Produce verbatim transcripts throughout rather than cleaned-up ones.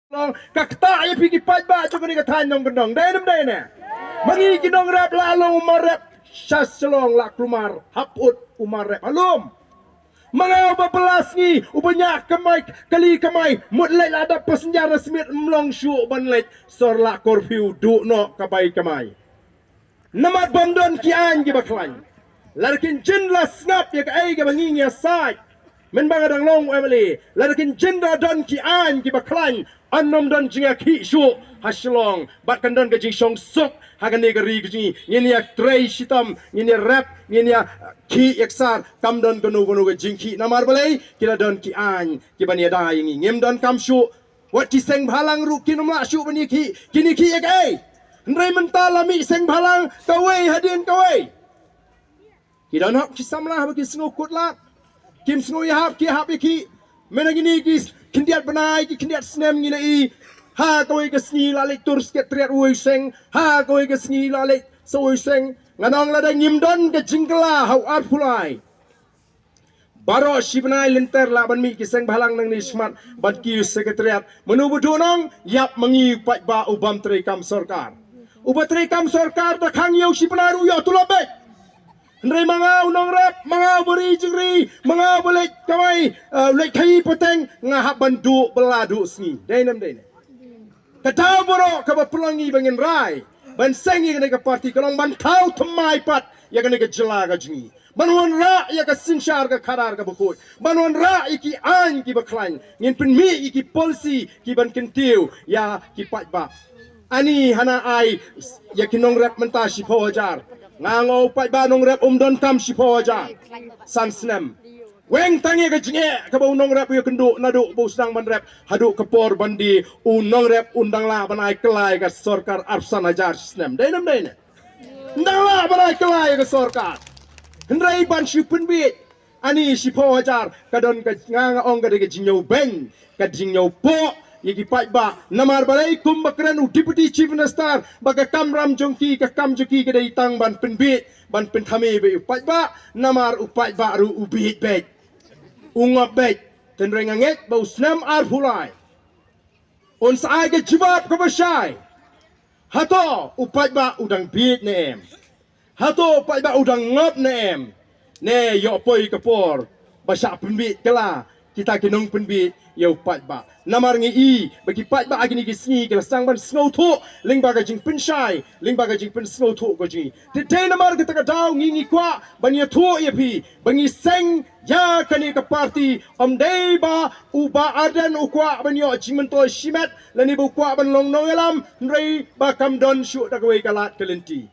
Long ka ktah ïa phi ki paidbah jong kane ka thaiñ nongkyndong. Dei ne em dei ne? Ma ngi ki nongrep la long u mar rep sha Shillong la kulmar hap ut u mar rep halum. Ma nga uba bylla sngi uba ñiah kamai kali kamai mut leit la dap passenger na Smit ym long shuh ban leit sor la curfew duh noh ka bai kamai. Namar bym don ki aiñ kiba khlaiñ. Lada kin jin la sngap ïa kaei kaba ngi ngi ïa said. Mynba nga dang long u M L A lada kin jin la don ki aiñ kiba khlaiñ. Yn nym don jingïakhih shuh ha Shillong bad kan don ka jingshongsuk ha kane ka ri ka jong ngi. Ngin ïa trei shitom, ngin ïa rep, ngin ïa khih ïa ksar, kam don kano kano ka jingkhih namar balei ki la don ki aiñ kiban ïada ïa ngi. Ngim don kam shuh. Wat ki seng bhalang ruh kin ym lah shuh ban ïakhih, kin ïakhih ïa kaei? Hynrei mynta la mih seng bhalang kawei hadien kawei. Ki don hok ki samla haba ki sngew kut lad. Kim sngew ïahap ki hap ïakhih. Mynta kine ki khyndiat bnai ki khyndiat snem ngi la i. Ha kawei ka sngi la leit tur Secretariat uwei u seng. Ha kawei ka sngi la leit sa uwei u seng. Ngan ong lada ngim don ka jingkylla ha u arphew lai. Baroh shi bnai lynter lah ban mih ki seng bhalang nangne shakhmat ban kiew Secretariat. Mano ba duh nong ïap ma ngi u paidbah u bym trei kam sorkar. Uba trei kam sorkar da khang ïew shi bnai ruh ïoh tulop beit. Hynrei ma nga u nongrep, ma nga uba ri jingri, ma nga uba leit kamai, eh, leit khaii pateng, nga hap ban duh bylla duh sngi. Dei ne em dei ne? Ka daw baroh kaba pynlong ngi ba ngin rai ban seng ïa kane ka party ka long ban thaw thymmai pat ïa kane ka jylla ka jong ngi. Ban wanrah ïa ka synshar ka khadar kaba khuid. Ban wanrah ïa ki aiñ kiba khlaiñ. Ngin pynmih ïa ki policy kiban kyntiew ïa ki paidbah. Ani hana ai ïa ki nongrep mynta shiphew hajar. Nga ong u paidbah nongrep um don kam shiphew hajar. San snem. Weng tang ïa ka jingeh kaba u nongrep u ïakynduh naduh ba u sdang ban rep haduh ka por ban die u nongrep un dang lah ban ai kylla ïa ka sorkar arphew san hajar shi snem. Dei ne em dei ne? Un dang lah ban ai kylla ïa ka sorkar. Hynrei ban shu pynbiej ani shiphew hajar ka don ka nga nga ong ka dei ka jingñiewbeiñ ka jingñiewpoh ïa ki paidbah namar balei kumba kren u Deputy Chief Minister ba ka kamram jong ki ka kam jong ki ka dei tang ban pynbiej ban pynthame beit u paidbah namar u paidbah ruh u bieit beit. U ngop beit. Hynrei nga ngeit ba u snem arphew lai un sa ai ka jubab kaba shai. Hato u paidbah u dang bieit ne em? Hato u paidbah u dang ngop ne em? Ne ïoh poi ka por ba shah pynbiej kylla kita ki nongpynbiej ïa u paidbah. Namar ngi i ba ki paidbah ha kine ki sngi ki la sdang ban sngewthuh lyngba ka jingpynshai lyngba ka jingpynsngewthuh ka jong ngi. Te dei namar kata ka daw ngi ngi kwah ban ïathuh ïa phi ba ngi seng ïa kane ka party. Ym dei ba u Bah Ardent u kwah ban ïoh jingmyntoi shimet lane ba u kwah ban long nongïalam hynrei ba kam don shuh da kawei ka lad ka lynti.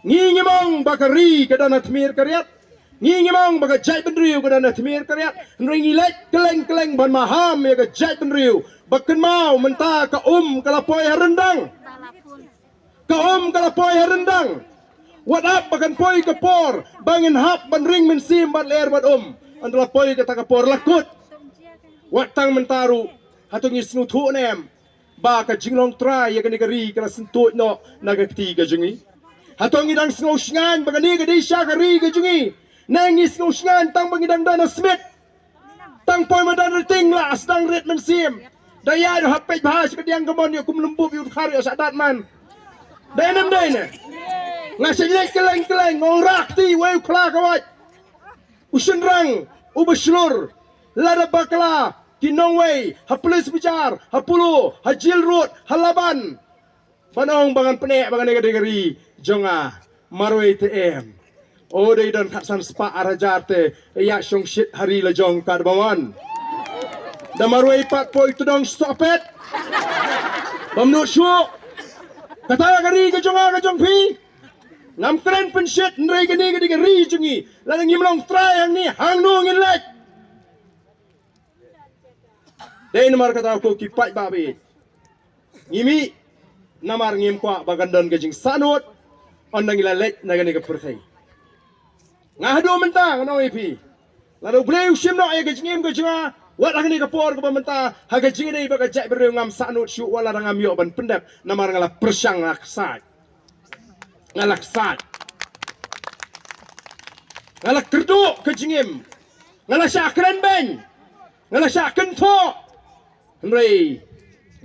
Ngi ngim ong ba ka ri ka don ha tmier ka riat. Ngi ngim ong ba ka jaitbynriew ka don ha tmier ka riat. Hynrei ngi leit kylleng kylleng ban maham ïa ka jaitbynriew ba kynmaw mynta ka um ka la poi ha ryndang. Ka um ka la poi ha ryndang. Wat ap ba kan poi ka por ba ngin hap ban ring mynsiem bad lyer bad um. Ynda la poi kata ka por la kut. Wat tang mynta ruh hato ngi sngewthuh ne em ba ka jinglong trai ïa kane ka ri ka la syntuid noh na ka kti ka jong ngi? Hato ngi dang sngewshngaiñ ba kane ka dei sha ka ri ka jong ngi? Ne ngi sngewshngaiñ tang ba ngi dang don ha Smit? Tang poi madan riting la sdang rit mynsiem. Da ïa ïoh hap peit bha shi badiang ka mon ïoh kum lymbup ïoh khar ïoh sa dat man. Dei ne em dei ne? Nga sha leit kylleng kylleng ngong rak ti wei u khla ka wait. U shynrang u ba shlur lada bakla ki nongwei ha Police Bazar, ha Polo, ha Jail Road, ha Laban. Ban ong ba ngan pyneh ba ngan ïa ka dei ka ri jong nga. Marwei te em. O dei don khatsan spah ar hajar te ïa shong shit ha ri la jong ka da ba wan. Da marwei pat poi tdong sohpet. Bam noh shuh. Kata ka ri ka jong nga ka jong phi. Ngam kren pynshit hynrei kane ka dei ka ri jong ngi. Lada ngim long trai hangne hangno ngin leit? Dei namar kata ko ki paidbah ba ïeit. Ngi mih namar ngim kwah ba kan don ka jingsahnud. Ynda ngi la leit na kane ka pyrthei. Nga haduh mynta nga ong ïa phi. Lada U Blei u shim noh ïa ka jingim ka jong nga wat ha kane ka por kaba mynta ha ka jingïadei bad ka jaitbynriew ngam sahnud shuh wat lada ngam ïoh ban pyndep namar nga la pyrshang nga la ksaid. Nga la ksaid. Nga la kyrduh ka jingim. Nga la shah kren beiñ. Nga la shah kynthoh. Hynrei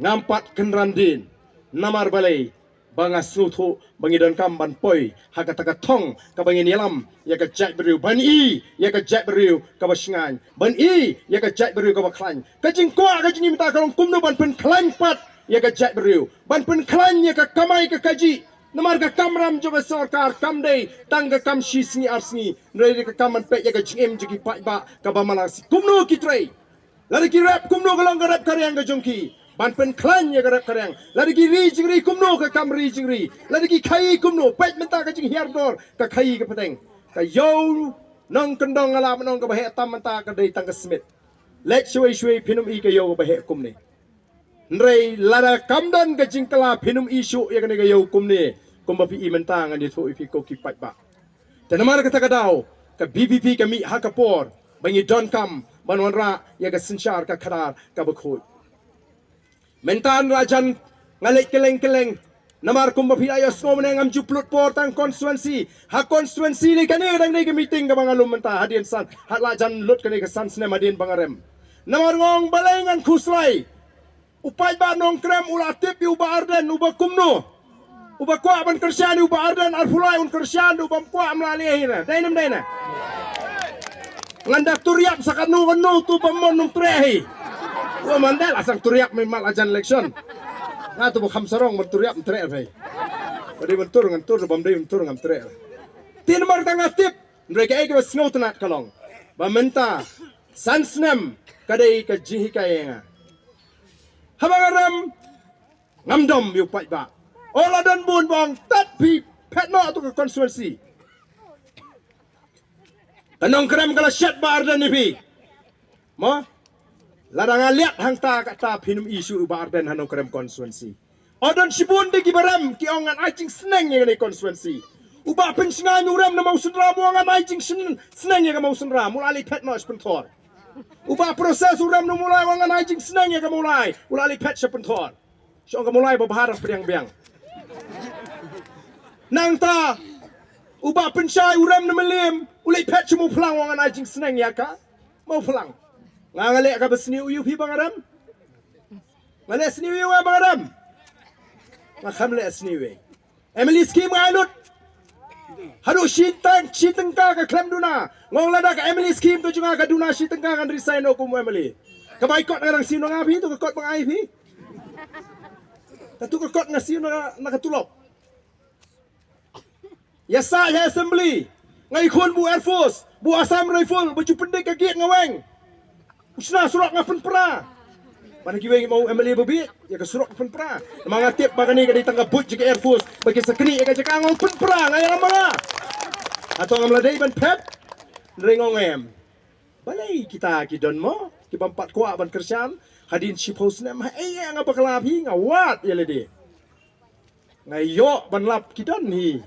ngam pat kynran dien. Namar balei? Ba nga sngewthuh ba ngi donkam ban poi ha kata ka thong kaba ngin ïalam ïa ka jaitbynriew, ban i ïa ka jaitbynriew kaba shngaiñ, ban i ïa ka jaitbynriew kaba khlaiñ. Ka jingkwah ka jong ngi mynta ka long kumno ban pynkhlaiñ pat ïa ka jaitbynriew, ban pynkhlaiñ ïa ka kamai ka kajih. Namar ka kamram jong ka sorkar kam dei tang ka kam shi sngi ar sngi, hynrei ka kam ban peit ïa ka jingim jong ki paidbah kaba man la ka sngi. Kumno ki trei? Lada ki rep kumno ka long ka rep ka riang ka jong ki? Ban pynkhlaiñ ïa ka rep ka riang. Lada ki ri jingri kumno ka kam ri jingri? Lada ki khaïi kumno? Peit mynta ka jinghiar dor ka khaïi ka pateng. Ka ïew nongkyndong nga lah ban ong kaba heh tam mynta ka dei tang ka smit. Leit shawei shawei phin ym i ka ïew kaba heh kumne. Hynrei lada kam don ka jingkylla phin ym i shuh ïa kane ka ïew kumne. Kumba phi i mynta ngan ïathuh ïa phi ko ki paidbah. Te namar kata ka daw ka V P P ka mih ha ka por ba ngi donkam ban wanrah ïa ka synshar ka khadar kaba khuid. Mynta la jan nga leit kylleng kylleng. Namar kumba phi la ïohsngew mynne ngam ju pynlut por tang constituency ha constituency lei. Kane ka dang dei ka meeting kaba nga lum mynta hadien san, ha la jan lut kane ka san snem hadien ba nga rem. Namar nga ong balei ngan khuslai. U paidbah Nongkrem u la tip ïa u Bah Ardent uba kumno. Uba kwah ban kyrshan ïa u Bah Ardent, arphew lai un kyrshan, uba ym kwah ym lah leh hi na. Dei ne ym dei ne? Ngan da tur ïap sa katno katno tu ba mon ym treh hi. Wa man dei la sang tur ïap mynmat la jan election. Nga tu ba kham sarong ban tur ïap ym treh hi. Ba dei ban tur ngan tur, ba ym dei ban tur ngam treh. Te namar kata nga tip, hynrei kaei kaba sngewtynnat ka long ba mynta san snem ka dei ka jinghikai ïa nga. Haba nga rem ngam dom ïa u paidbah. O la don bun ba ong tat phi phet noh tu ka constituency. Ka Nongkrem ka la shet Bah Ardent ïa phi. Mo? Lada nga liat hangta kata phin ym i shuh ïa u Bah Ardent ha Nongkrem constituency. O don shibun de kiba rem ki ong ngan ai jingsneng ïa kane constituency. U Bah Pynshngain u rem na Mawsynram u ong ngan ai jingsneng ïa ka Mawsynram, u la leit phet noh sha Pynthor. U Bah Proses u rem na Mawlai u ong ngan ai jingsneng ïa ka Mawlai, u la leit phet sha Pynthor. Sha ong ka Mawlai ba bha dang pdiang biang. Nangta u Bah Pynshai u rem na Mylliem u leit phet sha Mawphlang u ong ngan ai jingsneng ïa ka Mawphlang. Nga nga leh kaba sniew ïa phi ba nga rem? Nga leh sniew ïa ba nga rem? Nga kham leh sniew ïa. M L A scheme nga ai lut. Haduh shi tang shi tyngka ka khlem duna. Nga ong lada ka M L A scheme ka jong nga ka duna shi tyngka ngan resign noh kum M L A. Ka bai kot nga dang siew na nga phi, tu ka kot ba nga ai phi. Ka tu ka kot nga siew na, na ka tulop. Ïa sah ïa assembly nga ïakhun bad u Air Force, bad u Assam Rifle, ba ju pyndik ka gate nga weng. U shna surok nga pynpra. Ban ki weng mo M L A ba bieit ïa ka surok pynpra. Namar nga tip ba kane ka dei tang ka buit jong ka Air Force ba ki sa knieh ïa ka jaka, nga pynpra nga ïalam ma nga. Hato ngam la dei ban phet? Hynrei nga ong em. Balei kita ki don mo kiba ym pat kwah ban kyrshan? Hadien shiphew snem ha ei nga bakla phi, nga wad ïa lade. Nga ïoh ban lap ki don hi.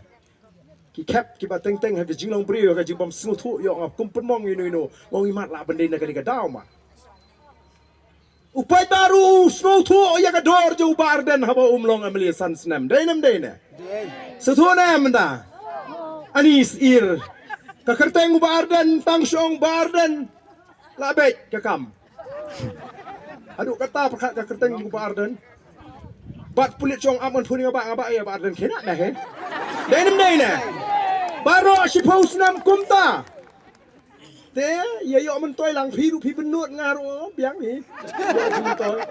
Ki khep kiba teng teng ha ka jinglong briew, ha ka jingbym sngewthuh ïoh nga kum pynmong ïano ïano. Nga ong imat lah ban dei na kane ka daw ma. U paidbah ruh u sngewthuh ïa ka dor jong u Bah Ardent haba um long M L A san snem. Dei ne ym dei ne? Sngewthuh ne em mynta? Ani sir. Ka kyrteng u Bah Ardent tang shong Bah Ardent. La beit ka kam. Haduh kata pyrkhat ka kyrteng u Bah Ardent. Bad pulit shong ap ngan phone nga ba, nga ba ïa Bah Ardent kena na he. Dei ne ym dei ne? Baroh shiphew snem kumta. Te ïa ïoh myntoi lang phi ruh phi bynnud nga ruh biang hi. Ïoh myntoi.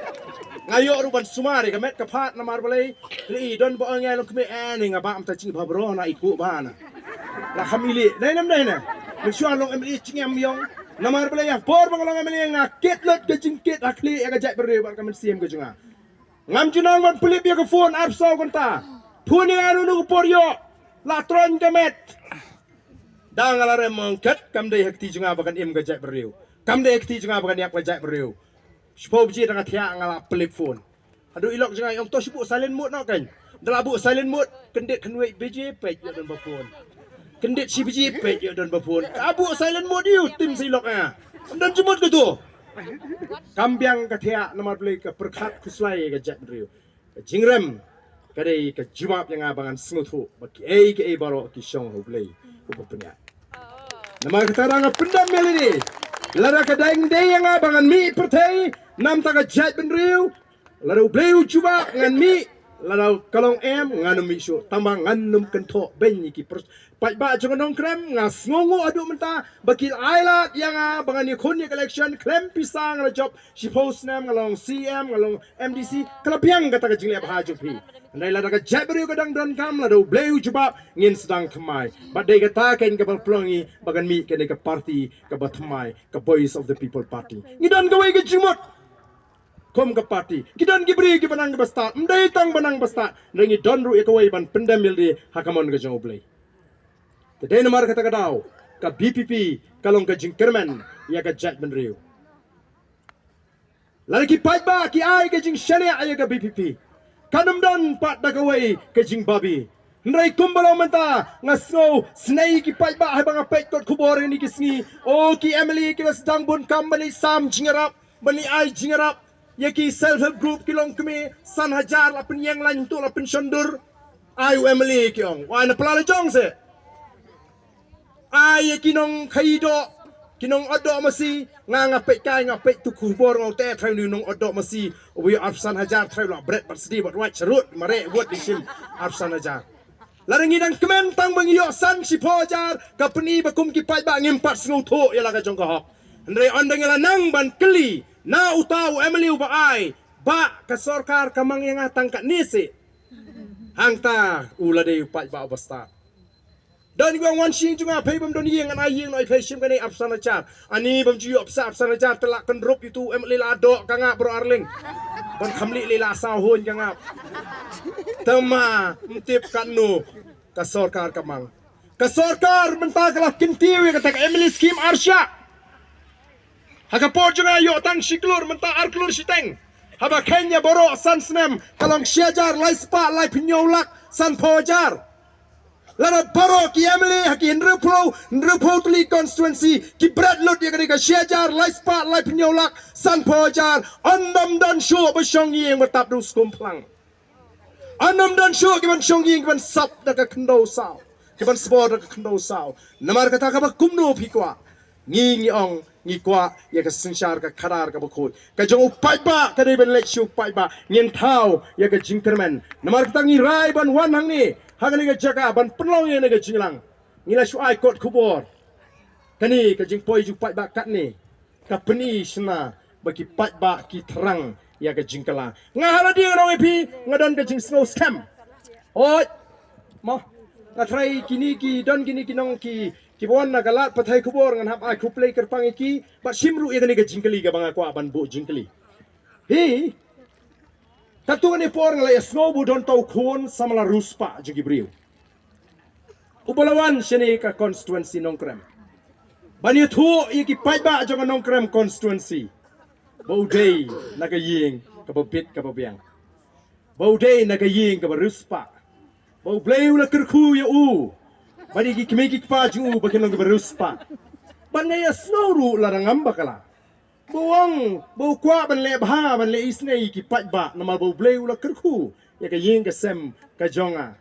Nga ïoh ruh ban sumar ïa ka met ka phad namar balei. Kli don ba ong ïa long kmie eh ni nga ba mynta jingba bro na i ku ba na. La kham ili. Dei ne ym dei ne? Mynshuwa long M L A jingem ïong. Namar balei ïa por ba nga long M L A nga kit lut ka jingkit ha khlieh ïa ka jaitbynriew bad ka mynsiem ka jong nga. Ngam ju nang ban pynlip ïa ka phone arphew saw kynta. Phone ïa nga ïano ïano ka por ïoh. La troiñ ka met. Da nga la rem mong ket, kam dei ha kti jong nga ba kan im ka jaitbynriew. Kam dei ha kti jong nga ba kan ïap ka jaitbynriew. Shiphew baje da nga thiah nga la pynlip phone. Haduh i lok jong nga i ong to shu buh silent mode noh kan. Da la buh silent mode, kyndit khatwei baje peit ïoh don ba phone. Kyndit shi baje peit ïoh don ba phone. Ka buh silent mode ïa u tim sa i lok nga. Ym don jingmut kato. Kam biang ka thiah namar balei, ka pyrkhat khuslai ïa ka jaitbynriew. Ka jingrem ka dei ka jubab ïa nga ba ngan sngewthuh ba kiei kiei baroh ki shong ha U Blei uba pynïaid. Namar kata nga pyndem ïa lade, lada ka dang dei ïa nga ba ngan mih pyrthei na bynta ka jaitbynriew, Lada U Blei u jubab ngan mih, lada ka long em ngan ym mih shuh. Tangba ngan ym kynthoh beiñ ïa ki pyrshah. Paidbah jong ka Nongkrem, nga sngewnguh haduh mynta ba ki ai lad ïa nga ba ngan ïakhun ïa ka election khlem pisa. Nga la jop shiphew snem, nga long C M, nga long M D C, ka la biang kata ka jingleh bha jong phi. Hynrei lada ka jaitbynriew ka dang donkam, lada U Blei u jubab, ngin sdang thymmai. Bad dei kata kein kaba pynlong ngi ba ngan mih kane ka party kaba thymmai, ka Voice of the People Party. Ngi don kawei ka jingmut kum ka party. Ki don ki briew kiba nang kiba stad, ym dei tang ba nang ba stad, hynrei ngi don ruh ïa kawei ban pyndem ïalade ha ka mon ka jong U Blei. Te dei namar kata ka daw ka V P P ka long ka jingkyrmen ïa ka jaitbynriew. Lada ki paidbah ki ai ka jingshaniah ïa ka V P P, kan ym don pat da kawei ka jingbabi. Hynrei kumba long mynta, nga sngew snei ki paidbah haba nga peit kot khubor ïa kine ki sngi. O, ki M L A ki la sdang bun kam ban leit sam jingïarap, ban leit ai jingïarap ïa ki self help group, ki longkmie san hajar la pynïeng, lain tu la pynshondur. Ai u M L A, ki ong, u ai na pla la jong se. Ai ïa ki nongkhaïi doh, ki nongot doh masi. Nga, nga peit kai, nga peit tu khubor, nga ong te, trai u nongot doh masi uba ïoh arphew san hajar, trai u lah bret bad sdi bad wait sharud, mareh wot di shim arphew san hajar. Lada ngi dang kmen tang ba ngi ïoh san shiphew hajar, ka pyni ba kum ki paidbah ngim pat sngewthuh ïa la ka jong ka hok. Hynrei ynda ngi la nang ban kylli na uta u M L A uba ai, ba ka sorkar ka mang ïa nga tang katne seh. Hangta u la dei u paidbah uba stad. Don kiba wan sha ïing jong nga, phei bym don ïing, ngan ai ïing noh ïa phi, shim kane arphew san hajar. Ani bym ju ïoh pisa arphew san hajar te lah kynrup ïa utu u M L A, la doh ka ngap baroh arleng. Ban kham lih lei la saw huin ka ngap. Te ma ym tip katno ka sorkar ka mang. Ka sorkar mynta ka la kyntiew ïa kata ka M L A scheme arshah. Ha ka por jong nga ïoh tang shi klur, mynta ar klur shiteng. Haba kheiñ ïa baroh san snem ka long shi hajar lai spah laiphew hynñiew lak sanphew hajar. Lada baroh ki M L A ha ki hynriewphew, hynriewphew tylli constituency ki bret lut ïa kane ka shi hajar lai spah laiphew hynñiew lak sanphew hajar, ynda ym don shuh ba shong ïing ba tap da u skum phlang. Ynda ym don shuh ki ban shong ïing ki ban sap da ka khyndew saw, ki ban sbor da ka khyndew saw. Namar kata kaba kumno phi kwah, ngi ngi ong ngi kwah ïa ka synshar ka khadar kaba khuid. Ka jong u paidbah ka dei ban leit sha u paidbah, ngin thaw ïa ka jingkyrmen. Namar kata ngi rai ban wan hangne ha kane ka jaka ban pynlong ïa kane ka jingïalang. Ngi la shu ai kot khubor. Kane ka jingpoi jong u paidbah katne ka pyni shynna ba ki paidbah ki thrang ïa ka jingkylla. Nga ha lade nga ong ïa phi, nga don ka jingsngew skhem. Oi, mo, nga tharai kine ki don kine ki nong ki, ki wan na ka lad pathai khubor, ngan hap ai khublei kyrpang ïa ki bad shim ruh ïa kane ka jingkylli kaba nga kwah ban buh jingkylli. Hi, katto katne por nga la ïa sngew ba u don uta u khun samla riewspah jong ki briew uba la wan shane ka constituency Nongkrem ban ïathuh ïa ki paidbah jong ka Nongkrem constituency ba u dei na ka ïing kaba bit kaba biang, ba u dei na ka ïing kaba riewspah, ba U Blei u la kyrkhu ïa u bad ïa ki kmie ki kpa jong u ba kin long kiba riewspah. Bad nga ïa sngew ruh la da ngam bakla ba u ong ba u kwah ban leh bha, ban leh isynei ïa ki paidbah namar ba U Blei u la kyrkhu ïa ka ïing ka sem ka jong nga.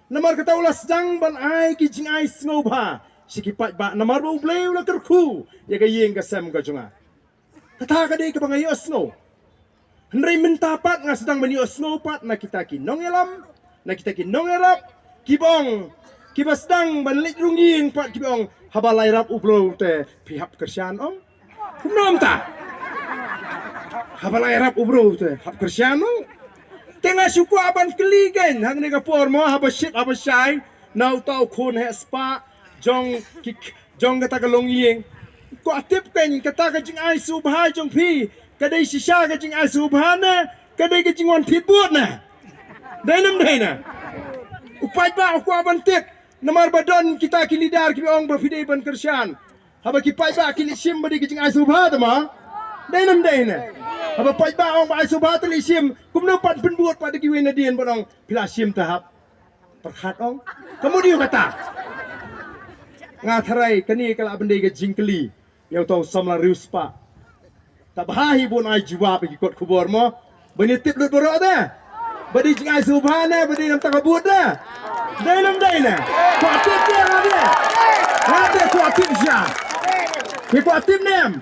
Namar kata u la sdang ban ai ki jingai sngewbha sha ki paidbah namar ba U Blei u la kyrkhu ïa ka ïing ka sem ka jong nga. Kata ka dei kaba nga ïohsngew. Hynrei mynta pat nga sdang ban ïohsngew pat na kita ki nongïalam, na kita ki nongïarap, kiba ong, kiba sdang ban leit rung ïing pat kiba ong, haba la ïarap u briew te phi hap kyrshan, ong. Kumno mynta? Haba la ïarap u briew te hap kyrshan, ong. Te nga shu kwah ban kylli kein hangne ka por mo, haba shit haba shai na uta u khun heh spah jong ki, jong kata ka longïing. Kwah tip kein, kata ka jingai sngewbha jong phi ka dei shisha ka jingai sngewbha ne ka dei ka jingwan thied bud ne? Dei ne ym dei ne? U paidbah u kwah ban tip. Namar ba don kita ki leader kiba ong ba phi dei ban kyrshan. Haba ki paidbah ki leit shim ba dei ka jingai sngewbha te ma? Dei ne ym dei ne? Haba paidbah ong ba ai sngewbha te leit shim, kumno pat pynbud pat da kiwei nadien ban ong phi la shim te hap pyrkhat, ong. Ka mut ïa kata. Nga tharai kane ka lah ban dei ka jingkylli ïa uta u samla riewspah. Te bha hi ban ai jubab ïa ki kot khubor mo. Ban ïa tip lut baroh te ba dei jingai sngewbha ne ba dei namar ka bud ne? Dei ne ym dei ne? Kwah tip te nga te. Nga te kwah tip sha. Phi kwah tip ne em?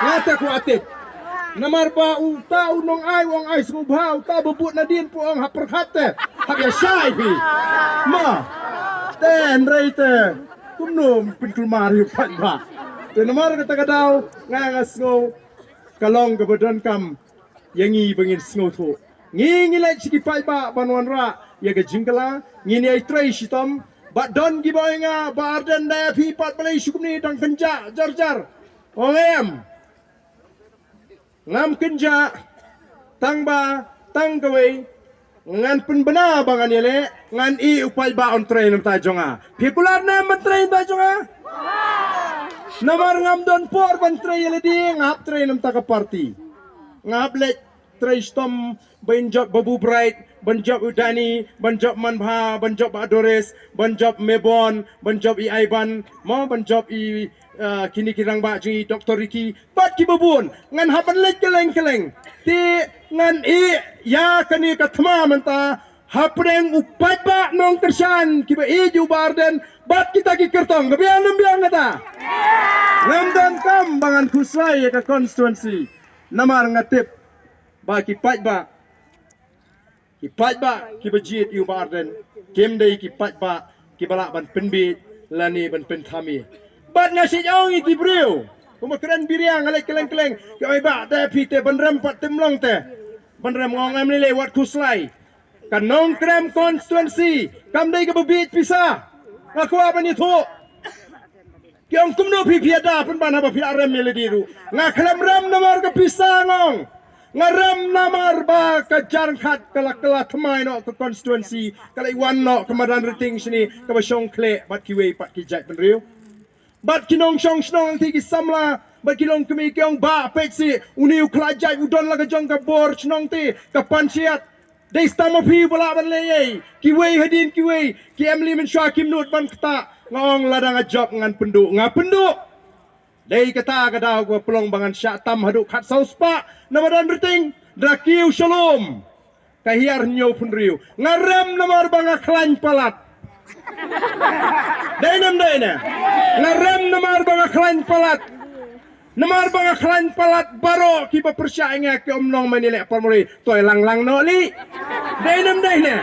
Nga te kwah tip. Namar ba uta u nongai u ong ai sngewbha, uta ba bud nadien pyrkhat te hap ïa shai phi. Ma te hynrei te kumno pynkulmar ïa u paidbah. Te namar kata ka daw nga nga sngew ka long kaba donkam ïa ngi ba ngin sngewthuh. Ngi ngi leit sha ki paidbah ban wanrah ïa ka jingkylla, ngin ïai trei shitom. Bad don kiba ong ïa nga, Bah Ardent, da phi pat balei shu kumne dang kynjah jar jar. Ong em, ngam kynjah tang ba tang kawei, ngan pynbna ba ngan ïaleh, ngan ïeh u paidbah un trei na bynta jong nga. Phi kular ne em ban trei na bynta jong nga? Namar ngam don por ban trei ïa lade, nga hap trei na bynta ka party. Nga hap leit trei shitom ban jop Babu Bright, ban jop u Dani, ban jop Manbha, ban jop Bah Doris, ban jop Mebon, ban jop i Aiban, mo, ban jop i, uh, kine ki rangbah jong i, Doktor Ricky, bad kiba bun. Ngan hap ban leit kylleng kylleng. Te ngan ïeh ïa kane ka thma mynta hapdeng u paidbah nongkyrshan kiba ïeit ïa u Bah Ardent bad kita ki kyrtong. Ka biang ne ym biang kata? Ngam donkam ba ngan khuslai ïa ka constituency. Namar nga tip ba ki paidbah, ki paidbah kiba jied ïa u Bah Ardent kim dei ki paidbah kiba lah ban pynbiej lane ban pynthame. Bad nga shu ong ïa ki briew, kumba kren biria nga leit kylleng kylleng, ki ong, Bah, da phi te ban rem pat te ym long te. Ban rem, nga ong em lei lei, wat khuslai. Ka Nongkrem constituency kam dei kaba biej pisa. Nga kwah ban ïathuh. Ki ong kumno phi phi ïada pynban haba phi la rem ïa lade ruh. Nga khlem rem namar ka pisa, nga ong. Nga rem namar ba ka Jaiñtia ka la, ka la thymmai noh ka constituency, ka la wan noh ka Madanrting shane kaba shong khleh bad kiwei pat ki jaitbynriew. Bad ki nongshong shnong, ki samla bad ki longkmie ki ong, Bah, peit seh, une u khlad jait u don la ka jong ka bor shnong te, ka panchayat. Dei stam ma phi ba lah ban leh ei. Kiwei hadien kiwei, ki M L A mynshuwa kim nud ban ktah. Nga ong lada nga jop ngan pynduh, nga pynduh. Dei kata ka daw kaba pynlong ba ngan shah tam haduh khatsaw spah na Madanrting, da kiew sha lum. Ka hiar hynñiew phew hynriew. Nga rem namar ba nga khlaiñ palat. Dei ne ym dei ne? Nga rem namar ba nga khlaiñ palat. Namar ba nga khlaiñ palat, baroh kiba pyrshah ïa nga ki ong, nong mane leh pyrmori, to ai lang lang noh lei. Dei ne ym dei ne?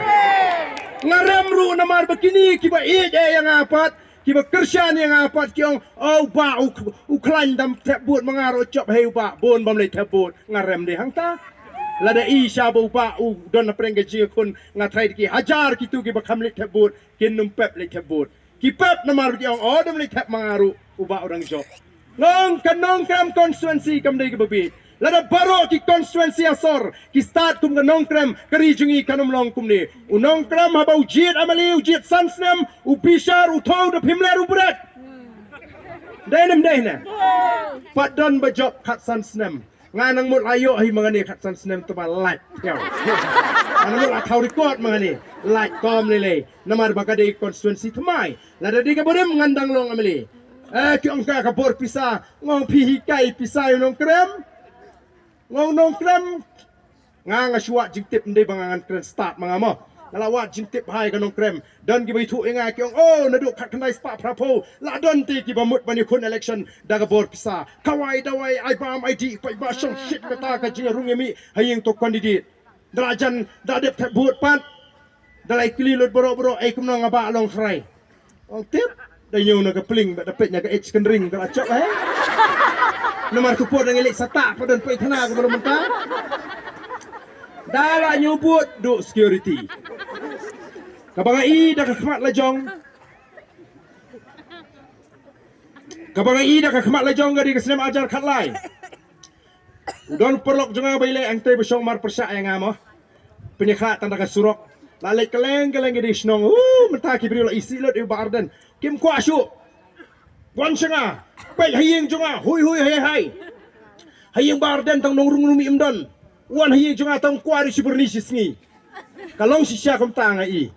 Nga rem ruh namar ba kine kiba ïeit ïa nga pat, kiba kyrshan ïa nga pat ki ong, o u Bah u, u khlaiñ, dam thep vote ma nga ruh, jop hei u Bah, bun bym leit thep vote. Nga rem dei hangta. Lada i sha ba u Bah u don hapdeng ka jingïakhun, nga tharai da ki hajar kito kiba kham leit thep vote kin nym pep leit thep vote. Ki pep namar ki ong, o, dam leit thep ma nga ruh, u Bah u dang jop. Nga ong ka Nongkrem constituency kam dei kaba biej. Lada baroh ki constituency ha sor ki stad kum ka Nongkrem, ka ri jong ngi kan ym long kumne. U Nongkrem haba u jied M L A, u jied san snem, u bishar, u thew da phim ler u bret. Dei ne ym dei ne? Pat don ba jop khatsan snem. Nga nang mut la ïoh hi ma nga ne khatsan snem te ba lait. Nga nang mut la thaw record ma nga ne. Lait, kam lei lei. Namar ba ka dei constituency thymmai. Lada dei kaba rim ngan dang long M L A. Eh, ki ong ka, ka bor pisa. Nga ong phi hikai pisa ïa u Nongkrem. Nga ong Nongkrem. Nga, nga shu wad jingtip, ym dei ba nga ngan kren stad ma nga mo. Nga la wad jingtip ha ka Nongkrem. Don kiba ïathuh ïa nga ki ong, o, naduh khatkhyndai spah phraphew la don te kiba mut ban ïakhun election da ka bor pisa. Kawei dawei, ai bam ai dih, paidbah shong shit, kata ka jingrung ïa mih ha ïing to candidate. Da la jan, da dep thep vote pat. Da la ïakylli lut baroh baroh, ei kumno nga Bah long trai. Ong tip, da ñiew na ka pling, bad da peit na ka age kynring, ka la chok, eh? Namar ka por da ngi leit satah, pat don peit thana ka baroh mynta. Da la ñiew vote, duh security. Kaba nga i da ka khmat la jong. Kaba nga i da ka khmat la jong ka dei ka snem arhajar khatlai. U don paralok jong nga ba i leh hangtei ba shong mar pyrshah ïa nga mo. Pynïakhlad tang da ka surok. La leit kylleng kylleng ki dei shnong. Uh, mynta ki briew la isih lut ïa u Bah Ardent. Kim kwah shuh. Wan sha nga. Peit ha ïing jong nga. Hui hui hai hai. Ha ïing Bah Ardent tang nongrung nongmih ym don. Wan ha ïing jong nga tang kwah ri shi byrni shi sngi. Ka long shisha kumta nga i.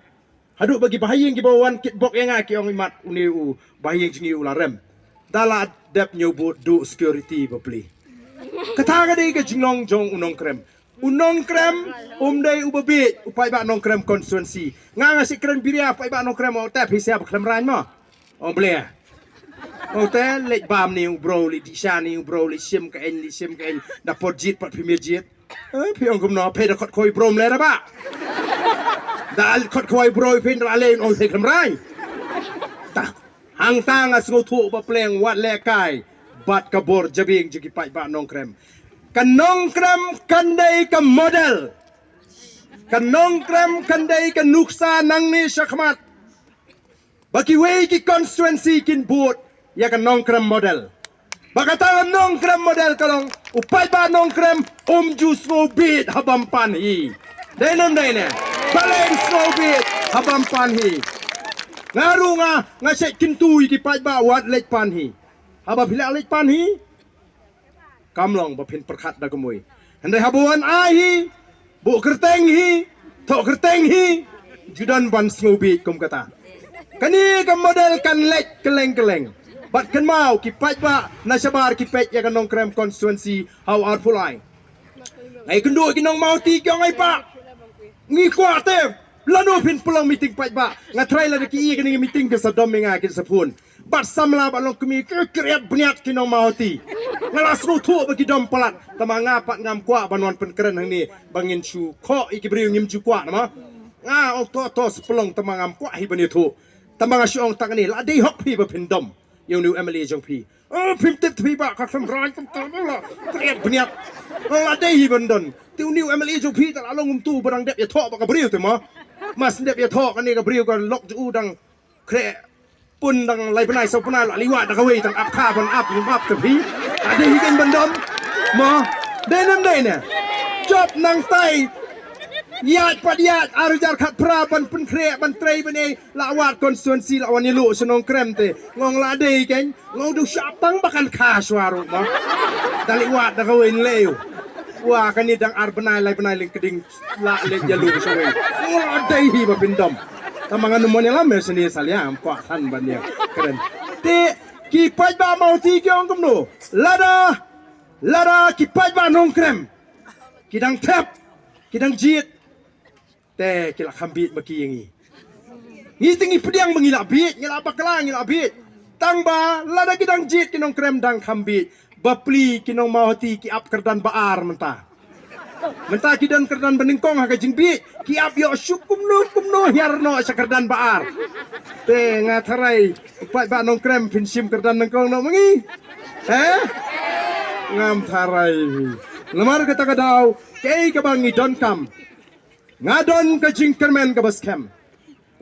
Haduh ba ki bahaïing kiba wan kitbok ïa nga ki ong, imat une u bahaïing jong ngi u la rem. Da la dep ñiew vote, duh security bapli. Kata ka dei ka jinglong jong u Nongkrem. U Nongkrem um dei uba biej, u paidbah Nongkrem constituency. Nga nga shu kren biria paidbah Nongkrem, o tep hi sia ba khlem rang mo. Ong ble. Ong te leit bam ni u bro, leit dih sha ni u bro, leit shim ka eng, leit shim ka eng, da por jied pat phim ïa jied. Eh, phi ong kumno, phi da khot khoi bro mlei ra ba. Da khot khoi bro phi da lei ong phi khlem rai. Ta, hangta nga sngewthuh ba pleng wat lehkai bad ka bor jabieng jong ki paidbah Nongkrem. Ka Nongkrem kan dei ka model. Ka Nongkrem kan dei ka nuksa nangne shakhmat. Ba kiwei ki constituency kin bud ïa ka Nongkrem model. Ba kata ka Nongkrem model ka long u paidbah Nongkrem um ju sngewbit ha bam pan hi. Dei ne em dei ne? Balei sngewbit ha bam pan hi? Nga ruh nga, nga shet kyntu ïa ki paidbah wat leit pan hi. Haba phi lah leit pan hi, kam long ba phin pyrkhat da kumwei. Hynrei haba wan ai hi, buh kyrteng hi, thoh kyrteng hi, ju don ban sngewbit kum kata. Kane ka model kan leit kylleng kylleng. Bad kynmaw ki paidbah na shabar ki peit ïa ka Nongkrem constituency ha u arphew lai. Nga ïakynduh ki nong Mawhati ki ong ai pa, ngi kwah te lano phin pynlong meeting paidbah. Nga tharai lada ki ïa kane ka meeting kin sa dom ïa nga, kin sa phone. Bad samla bad long kmie ki kret bniat ki nong Mawhati. Nga la sngewthuh ba ki dom palat. Tangba nga pat ngam kwah ban wan pynkren hangne ba ngin shu khoh ïa ki briew, ngim ju kwah namar nga ong to to sa pynlong, tangba ngam kwah hi ban ïathuh. Tangba nga shu ong tang kane, la dei hok phi ba phin dom ïa une u M L A jong phi. Oh, phim tip phi ba ka khlem rai kumta la kret bniat. Oh, la dei hi ban don. Te une u M L A jong phi te la long kumtu ba dang dep ïathoh bad ka briew te mo. Mas dep ïathoh kane ka briew ka lok jong u dang khreh pun dang lai bnai saw bnai, la liwat da kawei tang ap kha ban ap, ap te phi. Ade hi kan ban dom. Mo. Dei nam dei ne. Jop nang tai. Ïaid pat ïaid, ar hajar khatphra ban pynkhreh, ban trei, ban ei, la wad constituency, la wan ïaluh sha Nongkrem te. Nga ong la dei kan, nga ong du shap tang ba kan kha shuwa ruh mo. Da liwat da kawei lei. Wa kane dang ar bnai lai bnai lyngkding la leit ïaluh sha wei. Nga ong la dei hi ba phin dom. Tangba ngan ym mon ïalam ïa shane salia, ym kwah than ban ïakren. Te ki paidbah Mawhati ki ong kumno? Lada, lada ki paidbah Nongkrem ki dang thep, ki dang jied, te ki la kham bieit ma ki ïa ngi. Ngi te ngi pdiang ba ngi la bieit, ngi la bakla, ngi la bieit. Tangba lada ki dang jied ki Nongkrem dang kham bieit. Bapli ki nong Mawhati ki ap kyrdan ba ar mynta. Mynta ki don kyrdan ba nyngkong ha ka jingbieit, ki ap ïoh shu kumno kumno hiar noh sha kyrdan ba ar. Te nga tharai u paidbah Nongkrem phin shim kyrdan nyngkong noh ma ngi. Eh? Ngam tharai. Namar kata ka daw, kaei kaba ngi donkam. Nga don ka jingkyrmen kaba skhem.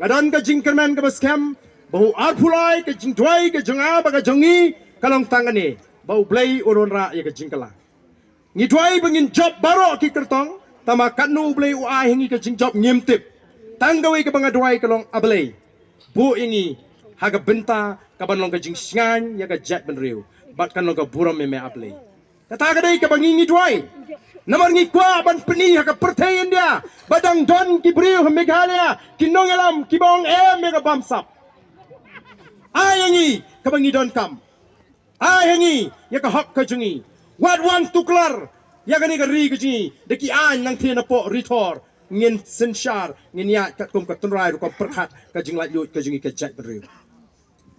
Nga don ka jingkyrmen kaba skhem ba u arphew lai ka jingduwai ka jong nga bad ka jong ngi ka long tang kane, ba U Blei un wanrah ïa ka jingkylla. Ngi duwai ba ngin jop baroh ki kyrtong, tangba katno U Blei u ai ha ngi ka jingjop ngim tip. Tang kawei kaba nga duwai ka long, A Blei, buh ïa ngi ha ka bynta kaban long ka jingshngaiñ ïa ka jaitbynriew bad kan long ka burom ïa me A Blei. Kata ka dei kaba ngi ngi duwai. Namar ngi kwah ban pyni ha ka pyrthei India ba dang don ki briew ha Meghalaya, ki nongïalam kiba ong em ïa ka bamsap. Ai ïa ngi kaba ngi donkam. Ai ïa ngi ïa ka hok ka jong ngi. Wat wan tuklar ïa kane ka ri ka jong ngi da ki aiñ nangtei napoh ri thor. Ngin synshar, ngin ïaid katkum ka tynrai rukom pyrkhat ka jinglaitluid ka jong ngi ka jaitbynriew.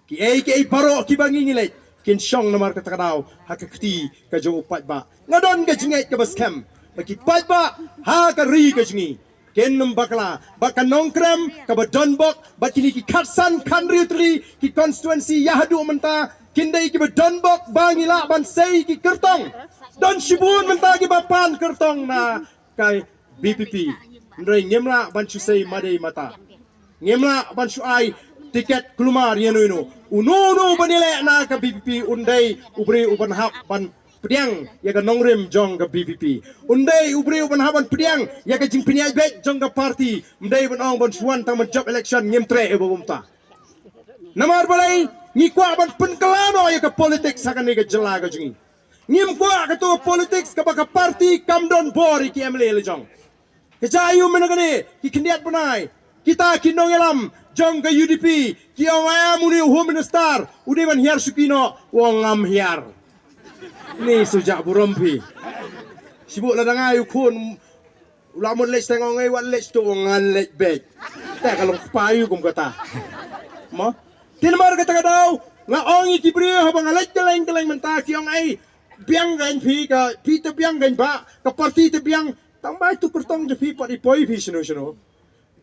Kiei kiei baroh kiba ngi ngi leit kin shong namar kata ka daw ha ka kti ka jong u paidbah. Nga don ka jingngeit kaba skhem ba ki paidbah ha ka ri ka jong ngi kin ym bakla, ba ka Nongkrem kaba donbok bad kine ki khatsan khathynriew tylli ki constituency ïa haduh mynta kin dei kiba donbok ba ngi lah ban sei ki kyrtong. Don shibun mynta kiba pan kyrtong na ka B P P. Hynrei ngim lah ban shu sei madei mata. Ngim lah ban shu ai tiket kulmar ïa uno uno. Uno uno ban ïaleh na ka B P P un dei u briew uban hap ban pdiang ïa ka nongrim jong ka B P P. Un dei u briew uban hap ban pdiang ïa ka jingpynïaid beit jong ka party. Ym dei ban ong ban shu wan tang ban jop election, ngim treh ïa ba kumta. Namar balei? Ngi kwah ban pynkylla noh ïa ka politics ha kane ka jylla ka jong ngi. Ngim kwah kato ka politics kaba ka party kam don bor ïa ki M L A la jong. Ka jia aïu mynta kane, ki khyndiat bnai kita ki nongïalam jong ka U D P ki ong em une u Home Minister u dei ban hiar shuki noh, u ong ngam hiar. Ni shu jah burom phi. Shibun lada nga ïa u khun u la mut leit sha teng, ong ei wat leit sha tu, ong ngan leit beit. Te ka long kpa ïa u kum kata. Mo? Te namar kata ka daw Nga ong ïa ki briew haba nga leit kylleng kylleng mynta ki ong ei, biang kein phi, ka phi te biang kein ba ka party te biang. Tang ba itu kyrtong jong phi pat i poi phi shano shano.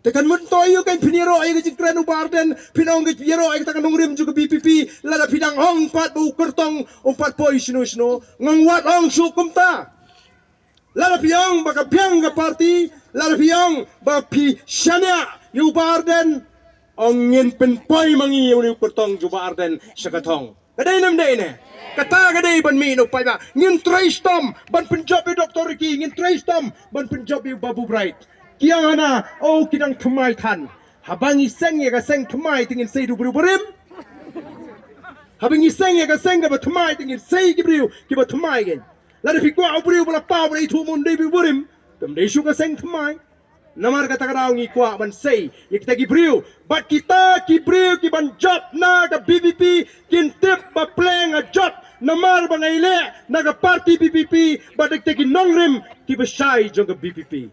Te kan mut to ïa kein phin ïaroh ïa ka jingkren u Bah Ardent, phin ong ka ïaroh ïa kata ka nongrim jong ka VPP, lada phi dang ong pat ba u kyrtong um pat poi shano shano. Ngam wad ong shuh kumta. Lada phi ong ba ka biang ka party, lada phi ong ba phi shaniah ïa u Bah Ardent, ong ngin pynpoi ma ngi ïa une u kyrtong jong u Bah Ardent sha ka thong. Ka dei ne ym dei ne? Kata ka dei ban mih na u paidbah. Ngin trei shitom ban pynjop ïa u Doctor Ricky, ngin trei shitom ban pynjop ïa u Babu Bright. Ki ong hana, oh, ki dang thymmai than. Haba ngi seng ïa ka seng thymmai te ngin sei da u briew barim. Haba ngi seng ïa ka seng kaba thymmai te ngin sei ki briew kiba thymmai kein. Lada phi kwah u briew ba la paw ba la ithuh, um dei u briew barim, te ym dei shuh ka seng thymmai. Namar kata ka daw ngi kwah ban sei ïa kita ki briew, bad kita ki briew ki ban jop na ka VPP kin tip ba pleng ha jop, namar ba nga ïaleh na ka party VPP bad kita ki nongrim kiba shai jong ka VPP.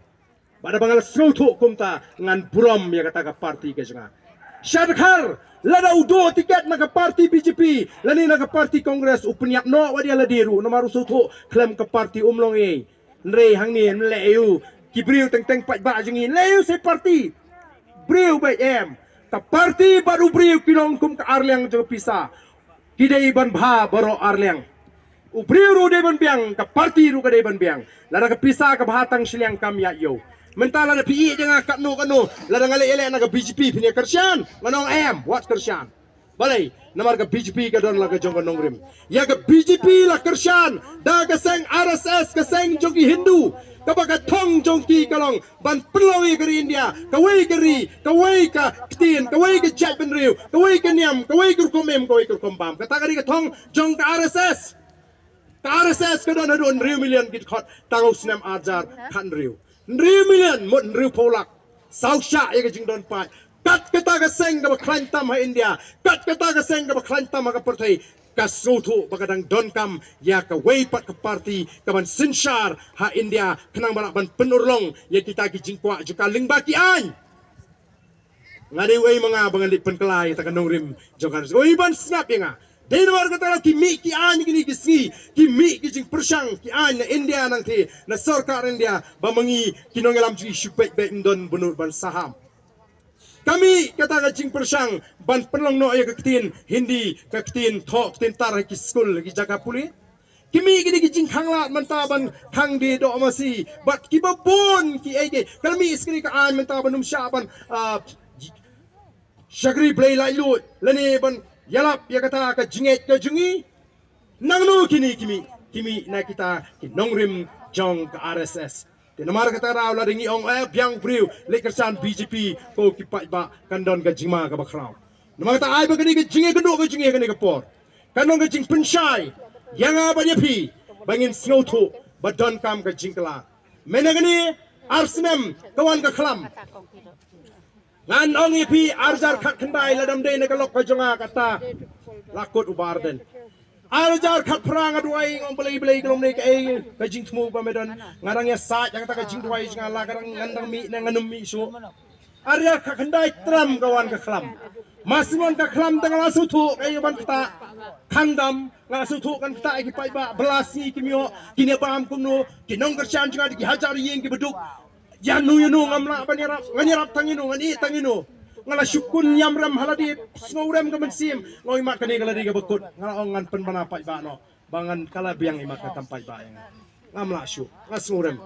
Bad haba nga la sngewthuh kumta ngan burom ïa kata ka party ka jong nga. Sha dkhar lada u duh tiket na ka party BJP lane na ka party Congress, u pynïap noh wat ïa lade ruh, namar u sngewthuh khlem ka party um long ei. Hynrei hangne ym leh ei u, ki briew teng teng paidbah jong ngi, ym leh ei u, sei party. Briew beit em. Ka party bad u briew ki long kum ka arliang jong ka pisa. Ki dei ban bha baroh arliang. U briew ruh dei ban biang, ka party ruh ka dei ban biang. Lada ka pisa ka bha tang shiliang kam ïaid ïew. Mynta lada phi ïeh jong nga katno katno, lada nga leh ïaleh na ka BJP phin ïa kyrshan, ngan ong em, wat kyrshan. Balei? Namar ka BJP ka don la ka jong ka nongrim. Ïa ka BJP la kyrshan da ka seng RSS, ka seng jong ki Hindu, kaba ka thong jong ki ka long ban pynlong ïa ka ri India kawei ka ri, kawei ka ktien, kawei ka jaitbynriew, kawei ka niam, kawei ka rukom im, kawei ka rukom bam. Kata ka dei ka thong jong ka RSS. Ka RSS ka don haduh hynriew million ki dkhot tang u snem arhajar khathynriew. Hynriew million mut hynriewphew lak. Saw shah ïa ka jingdon paid. Kat kata ka seng kaba khlaiñ tam ha India, kat kata ka seng kaba khlaiñ tam ha ka pyrthei, ka sngewthuh ba ka dang donkam ïa kawei pat ka party kaban synshar ha India, khnang ba lah ban pynurlong ïa kita ki jingkwah jong ka lyngba ki aiñ. Nga dei uei ma nga ba ngan leit pynkylla ïa kata ka nongrim jong ka, uei ban sngap ïa nga. Dei namar kata ki mih ki aiñ kine ki sngi, ki mih ki jingpyrshang ki aiñ na India nangtei, na sorkar India, ba ma ngi ki nongïalam jong ngi shu beit beit, ym don bynnud ban saham. Ka mih kata ka jingpyrshang ban pynlong noh ïa ka ktien Hindi, ka ktien thoh, ktien tar ha ki skul, ha ki jaka pule. Ki mih kine ki jingkhanglad mynta ban khang die doh masi bad kiba bun kiei kiei. Ka la mih sa kane ka aiñ mynta ban ym shah ban, ah, shakri blei laitluid lane ban ïalap ïa kata ka jingngeit ka jong ngi. Nangno kine ki mih? Ki mih na kita ki nongrim jong ka RSS. Te namar kata ka daw lada ngi ong, eh, biang briew leit kyrshan BJP, ko ki paidbah, kan don ka jingma kaba khraw. Namar kata ai ba kane ka jingïakynduh ka jong ngi ha kane ka por kan long ka jingpynshai ïa nga bad ïa phi ba ngin sngewthuh ba donkam ka jingkylla. Mynta kane ar snem ka wan ka khlam. Ngan ong ïa phi, arhajar khatkhyndai, lada ym dei na ka lok ka jong nga kata la kut u Bah Ardent. Arhajar khatphra nga duwai, nga ong Blei, Blei, ka long ne kaei ka jingthmu ba me don. Nga dang ïasaid ïa kata ka jingduwai jong nga, la ka dang, ngan dang mih ne ngan ym mih shuh. Arhajar khatkhyndai tram ka wan ka khlam. Masin wan ka khlam te nga la sngewthuh kaei ban ktah. Khamtam nga la sngewthuh kan ktah ïa ki paidbah, ba la sngi kim ïoh, kin ïa bam kumno, ki nongkyrshan jong nga da ki hajar ïing kiba duk. Ïano ïano ngam lah ban ïarap, ngan ïarap tang ïano, ngan ïeh tang ïano. Nga la shu khun ïam rem ha lade, sngewrem ka mynsiem. Nga ong mat kane ka la dei kaba kut, nga la ong ngan pynbna paidbah noh ba ngan kylla biang, imat ka kam paidbah ïa nga. Ngam lah shuh, nga sngewrem.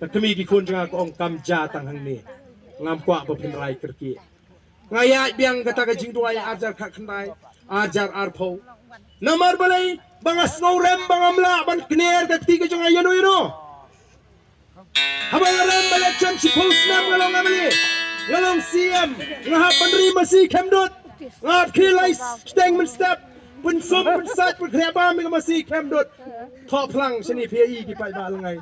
Ka kmie ki khun jong nga ka ong kam ja tang hangne. Ngam kwah ba phin rai kyrkieh. Nga ïaid biang kata ka jingduwai arhajar khatkhyndai, arhajar arphew. Namar balei? Ba nga sngewrem ba ngam lah ban kner ka kti ka jong nga ïano ïano. Haba nga rem ba election shiphew snem nga long MLA, nga long CM, nga hap ban ri masi khemdut. Nga hap khie lai steng mynstep, pynsum pynsait, pynkhreh bam ïa ka masi khemdut. Thoh phlang shane phi ïa i ki paidbah lyngai.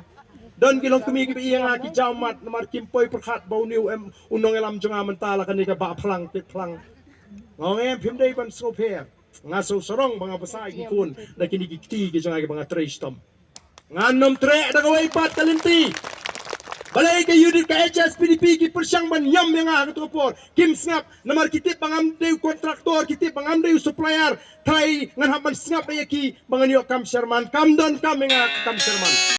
Don ki longkmie kiba ïa nga ki jaw mat namar kim poi pyrkhat ba une u em, u nongïalam jong nga mynta la kane ka bah phlang pit phlang. Nga ong em, phim dei ban sngewpher. Nga sngewsarong ba nga bsa ïa ki khun da kine ki kti ki jong nga kiba nga trei shitom. Ngan ym treh da kawei pat ka lynti. Balei ka UDP, ka HSPDP ki pyrshang ban ïam ïa nga ha kato ka por? Kim sngap, namar ki tip ba ngam dei u kontraktor, ki tip ba ngam dei u supplier. Trai ngan hap ban sngap ïa ki ba ngan ïoh kam chairman, kam don kam ïa nga kam chairman.